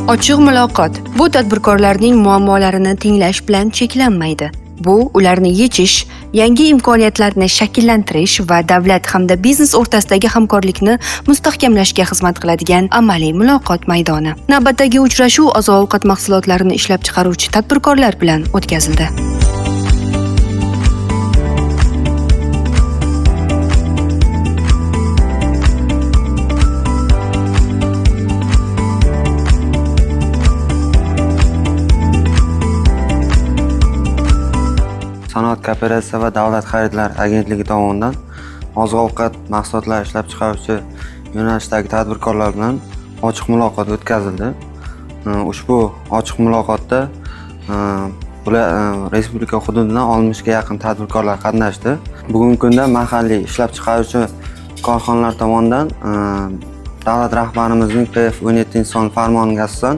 Ochiq muloqot bu tadbirkorlarning muammolarini tinglash bilan cheklanmaydi. Bu ularni yechish, yangi imkoniyatlarni shakllantirish va davlat hamda biznes o'rtasidagi hamkorlikni mustahkamlashga xizmat qiladigan amaliy muloqot maydoni. Navbatdagi uchrashuv oziq-ovqat mahsulotlarini ishlab chiqaruvchi tadbirkorlar bilan o'tkazildi. Sanoat kooperatsiya va davlat xaridlari agentligi tomonidan oziq-ovqat mahsulotlari ishlab chiqaruvchi yo'nalishdagi tadbirkorlar bilan ochiq muloqot o'tkazildi. Ushbu ochiq muloqotda bular respublika hududidan 60 ga yaqin tadbirkorlar qatnashdi. Bugungi kunda mahalliy ishlab chiqaruvchi korxonalar tomonidan davlat rahbarimizning PF 17 son farmoniga asosan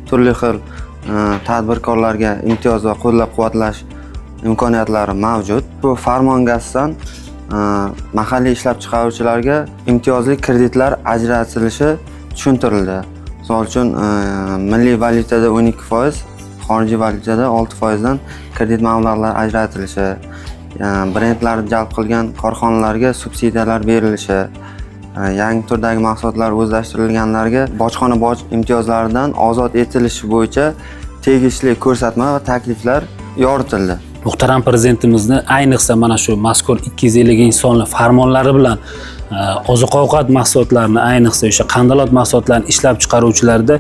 turli xil tadbirkorlarga imtiyoz va qo'llab-quvvatlash imkoniyatlari mavjud. Bu farmonga asosan mahalliy ishlab chiqaruvchilarga imtiyozli kreditlar ajratilishi tushuntirildi. Misol uchun, milliy valyutada 12%, xorijiy valyutada 6% dan kredit mablag'lari ajratilishi, brendlarni jalb qilgan korxonalarga subsidiyalar berilishi, yangi turdagi mahsulotlar o'zlashtirilganlarga bojxona boj imtiyozlaridan ozod etilishi bo'yicha tegishli ko'rsatma va takliflar yoritildi. Muhtaram prezidentimizni ayniqsa mana shu mazkur 250-sonli farmonlari bilan oziq ovqat mahsulotlarini, ayniqsa o'sha qandalot mahsulotlarini ishlab chiqaruvchilarda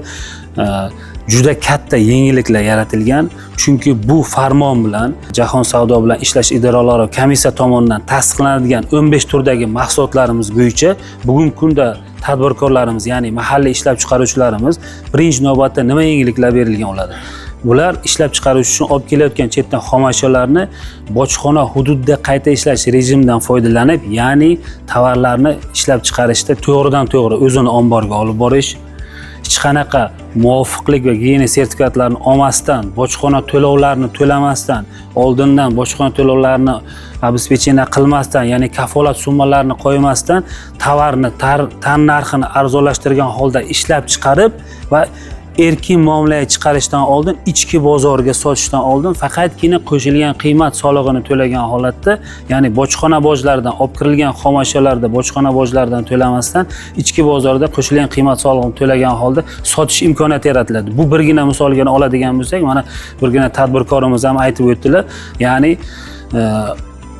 juda katta yengilliklar yaratilgan, chunki bu farmon bilan Jahon savdo bilan ishlash idoralari komissiya tomonidan tasdiqlanadigan 15 turdagi mahsulotlarimiz bo'yicha bugungi kunda tadbirkorlarimiz, ya'ni mahalliy ishlab chiqaruvchilarimiz birinchi navbatda nima yengilliklar berilgan ularda? Bular ishlab chiqarish uchun olib kelayotgan chetdan xom ashyolarni bojxona hududida qayta ishlash rejimidan foydalanib, ya'ni tovarlarni ishlab chiqarishda to'g'ridan to'g'ri o'zini omborga olib borish, hech qanaqa muvofiqlik va gigiyena sertifikatlarini olmasdan, bojxona to'lovlarini to'lamasdan, oldindan bojxona to'lovlarini обеспечение qilmasdan, ya'ni kafolat summalarini qo'ymasdan, tovarni tan narxini arzonlashtirgan holda ishlab chiqarib va erkin muomalaga chiqarishdan oldin, ichki bozorga sotishdan oldin faqatgina qo'shilgan qiymat solig'ini to'lagan holatda, ya'ni bojxona bojlaridan olib kirilgan xom ashyolarda bojxona bojlaridan to'lamasdan, ichki bozorda qo'shilgan qiymat solig'ini to'lagan holda sotish imkoniyati yaratiladi. Bu birgina misolgina oladigan bo'lsak, mana birgina tadbirkorimiz ham aytib o'tdilar, ya'ni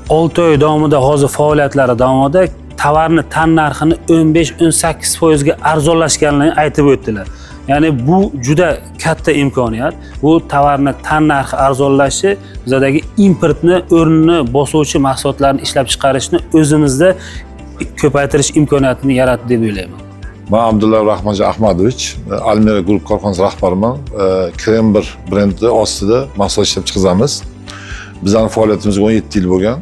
6 oy davomida, hozir faoliyatlari davomida tovarni tan narxini 15-18 foizga arzonlashganligini aytib o'tdilar. Ya'ni bu juda katta imkoniyat. Bu tovarni tan narxi arzonlashi bizadagi importni o'rnini bosuvchi mahsulotlarni ishlab chiqarishni o'zimizda ko'paytirish imkoniyatini yaratdi deb o'ylayman. Man Abdulla Rahmonjon Ahmadovich, Almira Group korxonasi rahbariman. Krember brendi ostida mahsulot ishlab chiqazamiz. Bizning faoliyatimizga 17 yil bo'lgan.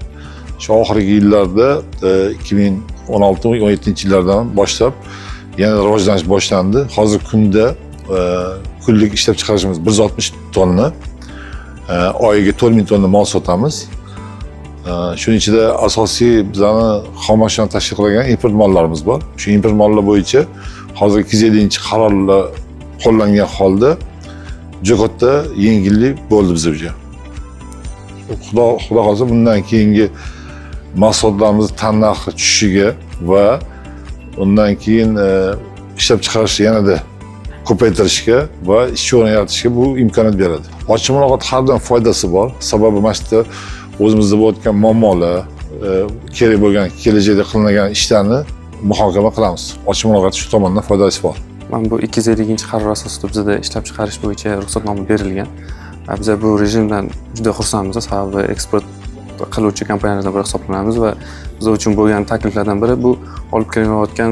Shu oxirgi yillarda, 2016-17 yillardan boshlab yana rivojlanish boshlandi. Hozirgi kunda kunlik ishlab chiqarishimiz 160 tonna, oyiga 4000 tonna mol sotamiz. Shuning ichida asosiy bizani xom ashyoni tashkil qilgan import mollarimiz bor. Shu import mollar bo'yicha hozir 250 qarorlar qo'llangan holda juda katta yengillik bo'ldi bizga. Xudo xohlasa, bundan keyingi mahsulotlarimiz tan narxi tushishiga va undan keyin ishlab chiqarishni yanada ko'paytirishga va ishchi o'rni yaratishga bu imkoniyat beradi. Ochiq muloqot har doim foydasi bor. Sababi mana shu yerda o'zimizda bo'layotgan muammolar, kerak bo'lgan kelajakda qilinadigan ishlarni muhokama qilamiz. Ochiq muloqot shu tomondan foydasi bor. Mana bu 250-qaror asosida bizada ishlab chiqarish bo'yicha ruxsatnoma berilgan. Va biza bu rejimdan juda xursandmiz, sababi eksport qiluvchi kompaniyalardan biri hisoblanamiz va biz uchun bo'lgan takliflardan biri bu olib kelinayotgan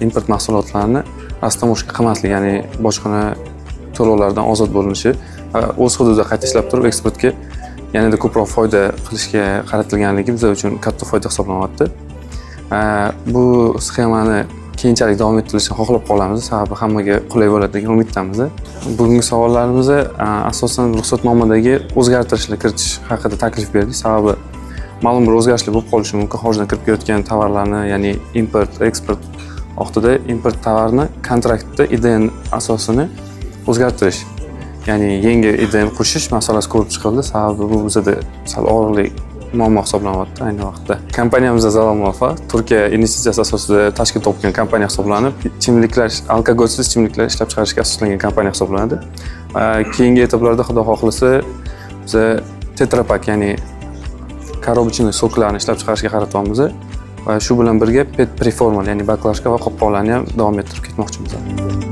import mahsulotlarini растаможка qilmaslik, ya'ni bojxona to'lovlaridan ozod bo'linishi va o'z hududida qayta ishlab turib eksportga yanada ko'proq foyda qilishga qaratilganligi biz uchun katta foyda hisoblanyapti. Bu sxemani keyinchalik davom ettirilishini xohlab qolamiz, sababi hammaga qulay bo'ladi degan umiddamiz. Bugungi savollarimizni asosan ruxsatnomadagi o'zgartirishlar kiritish haqida taklif berdik, sababi Ma'lum bir o'zgarishlar bo'lib qolishi mumkin. Xorijdan kirib kelayotgan tovarlarni, ya'ni import, eksport vaqtida import tovarni kontraktda IDN asosini o'zgartirish, ya'ni yangi IDN qo'shish masalasi ko'rib chiqildi. Sababi bu bizada sal og'riqli muammo hisoblanyapti ayni vaqtda. Kompaniyamizda Zalal Muvafa Turkiya investitsiyasi asosida tashkil topgan kompaniya hisoblanib, ichimliklar, alkogolsiz ichimliklar ishlab chiqarishga asoslangan kompaniya hisoblanadi. Keyingi etaplarda, Xudo xohlasa, biza tetrapak, ya'ni коробочный сок larni ishlab chiqarishga qaratyapmiz va shu bilan birga PET preforma, ya'ni баклажка va qopqoqlarni ham davom ettirib ketmoqchimiz.